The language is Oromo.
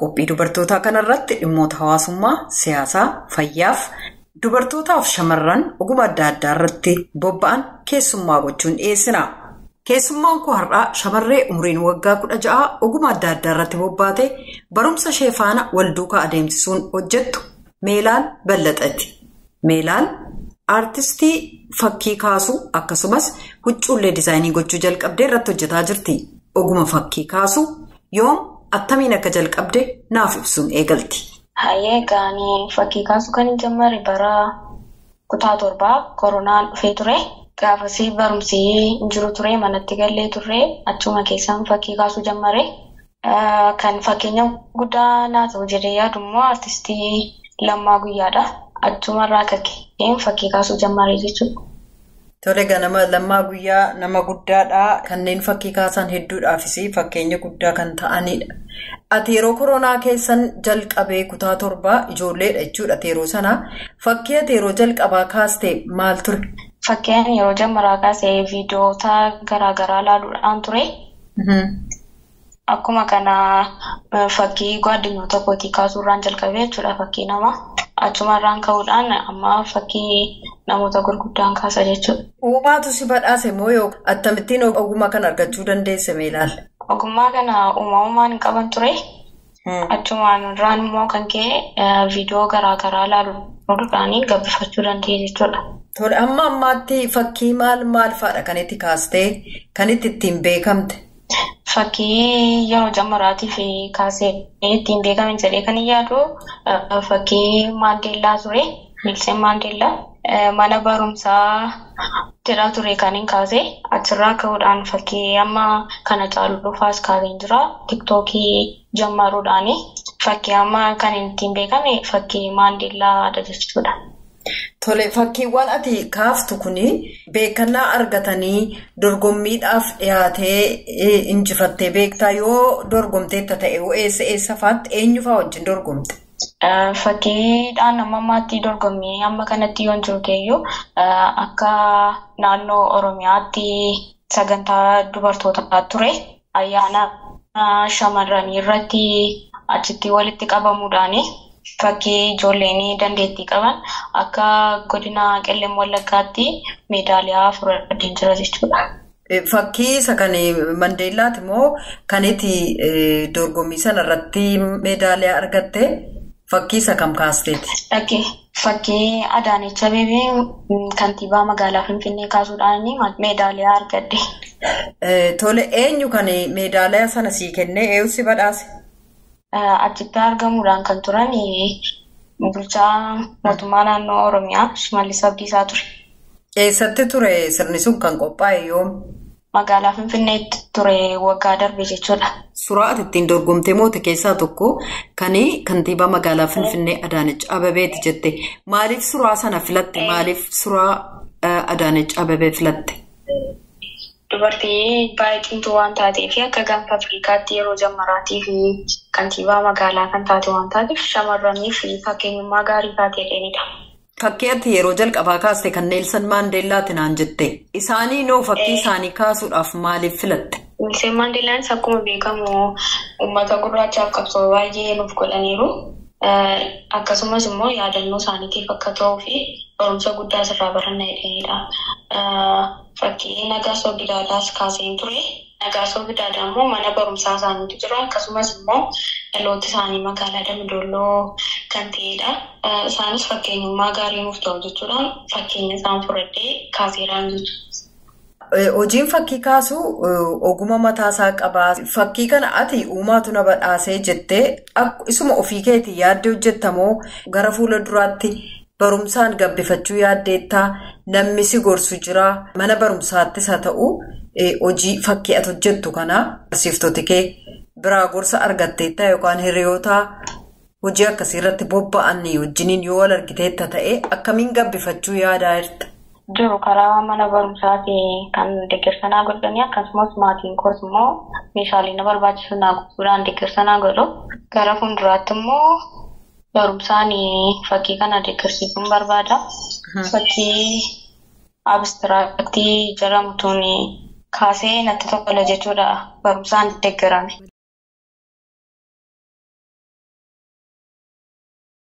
Qophii dubartootaa kanarratti dhimmoota hawaasummaa, siyaasaa, fayyaaf dubartootaaf shamarran oguma adda addaa irratti bobba'an keessummaa gochuun dhiyeessina. Keessummaan koo har'aa shamarree umriin waggaa 16 oguma adda addaa irratti bobbaate barumsa ishee faana wal duukaa adeemsisuun hojjettu Meelaal Ballaxaati. Meelaal aartistii fakkii kaasuu akkasumas huccuullee diizaayinii gochuu jalqabdee irratti hojjetaa jirti. Oguma fakkii kaasuu yoom attamiin akka jalqabde naaf ibsuun eegalti. Hayyee gaanii fakkii kaasuu kan hin jammare bara kutaa 7 koronaan dhufee ture. Gaafasii barumsi hin jiru ture manatti gallee turre achuma keessaan fakkii kaasuu jammare. Kan fakkeenya guddaa naa ta'u jedhee yaadu immoo aartistii Lammaa Guyyaadha. Achumarraa kakkeen fakkii kaasuu jammare jechuudha. Tole ganama Lammaa Guyyaa nama guddaadha. Kanneen fakkii kaasan hedduudhaafis fakkeenya guddaa kan ta'anidha. Ati yeroo koronaa keessan jalqabee kutaa 7 ijoolleedha jechuudha yeroo sana. Fakkii ati yeroo jalqabaa kaaste maal ture? Fakkeen yeroo jammaraa kaasee viidiyoota garaagaraa ilaaluudhaan ture. Akkuma kana fakkii gwaddinyoota kootii kaasuurraan jalqabee jechuudha fakkii namaa. Achumarraan ka'uudhaan amma fakkii namoota gurguddaan kaasa jechuudha. Uumaatu si badhaase moo yookaan akkamittiin ogummaa kana argachuu dandeesse Meelaal? Ogummaa kana uumamumaan hin qaban ture. Achumaan irraan immoo kan ka'e viidiyoo garaagaraa ilaaluudhaan gabbifachuu danda'e jechuudha. Tole amma ammaatti fakkii maal maal fa'aadha kan itti kaastee kan itti ittiin beekamte? Fakkii yeroo jammaraatiif kaasee ittiin beekame jedhee kan hin yaadu fakkii Maandeellaa ture. Neelsan Maandeellaa mana barumsaa jedhaa ture kan hin kaase. Achirraa ka'uudhaan fakkii amma kana caalu faas kaasee jira. Tiktookii jammaruudhaani fakkii amma kan ittiin beekame fakkii Maandeellaadha jechuudha. Tole fakkiiwwan ati kaaftu kuni beekannaa argatanii dorgommiidhaaf dhiyaatee injifattee beektaa yoo dorgomteetta ta'e eessa eessa fa'aatti eenyu fa'aa wajjin dorgomte? Fakkiidhaan amma ammaatti dorgommii amma kanatti yoo hin jiru ta'eyyuu akka naannoo Oromiyaatti sagantaa dubartootaa ture ayyaana shamarranii irratti achitti walitti qabamuudhaani. Fakkii ijoolleen dandeettii qaban akka godina Qellem Wallaggaatti meedaaliyaa fudhadheen jira jechuudha. Fakkii isa kan Maandeellaati moo kan itti dorgommii sana irratti meedaaliyaa argatte fakkii isa kam kaasteeti? Fakkii Adaanech Abeebee kantiibaa magaalaa Finfinnee kaasuudhaan meedaaliyaa argadhe. Tole eenyu kan meedaaliyaa sana sii kennee eenyu si badhaase? Achitti argamuudhaan kan turan bulchaa mootummaa naannoo Oromiyaa Shimallis Abdiisaa ture. Eessatti ture sirni sun kan qophaa'e yoom? Magaalaa Finfinneetti ture waggaa darbe jechuudha. Suuraa ati ittiin dorgomtee moote keessaa tokko kan kantiibaa magaalaa Finfinnee Adaanech Abeebeeti jette. Maaliif suuraa sana filatte? Maaliif suuraa Adaanech Abeebee filatte? Dubartii baay'ee cimtuu waan taateef akka gaanfa Afrikaatti yeroo jammaraatii fi kantiibaa magaalaa kan taate waan taateef shamarraniif fakkeenyummaa gaarii taateedha. Fakkii ati yeroo jalqabaa kaaste kan Neelsan Maandeellaati naan jette. Isaanii noo fakkii isaanii kaasuudhaaf maaliif filatte? Neelsan Maandeellaanis akkuma beekamu uummata gurraachaaf qabsoo baay'ee nuuf godhaniiru. Akkasumas immoo yaadannoo isaaniitiif akka ta'uu fi barumsa guddaa asirraa baranna jedhanidha. Fakkii Nagaasoo Gidaadaas kaaseen ture. Nagaasoo Gidaadaa immoo mana barumsaa isaaniitu jira. Akkasumas immoo dhaloota isaanii magaalaa Dambidolloo kan ta'edha. Isaanis fakkeenyummaa gaarii nuuf ta'u jechuudhaan fakkeenya isaan fudhadhee kaaseeraan jechuudha. Hojiin fakkii kaasuu oguma mataasaa qabaa. Fakkii kana ati uumaatu na badhaasee jettee isuma ofii keetii yaaddee hojjettamoo gara fuula duraatti barumsaan gabbifachuu yaaddeettaa namni si gorsu jira. Mana barumsaattis haa ta'u hojii fakkii ati hojjettu kana barsiiftota kee biraa gorsa argatteetta yookaan hiriyoota hojii akkasii irratti bobba'an wajjiniin yoo wal argiteetta ta'e akkamiin gabbifachuu yaadaa jirta? Jiru karaa mana barumsaatiin kan deeggarsa naa godhanii akkasumas maatiin koos immoo meeshaalee na barbaachisu naa guutuudhaan deeggarsa naa godhu. Gara fuulduraatti immoo barumsaan fakkii kana deeggarsiisuun barbaada. Fakkii abistiraaktii jedhamtuun kaasee natti tola jechuudha barumsaan deeggarame.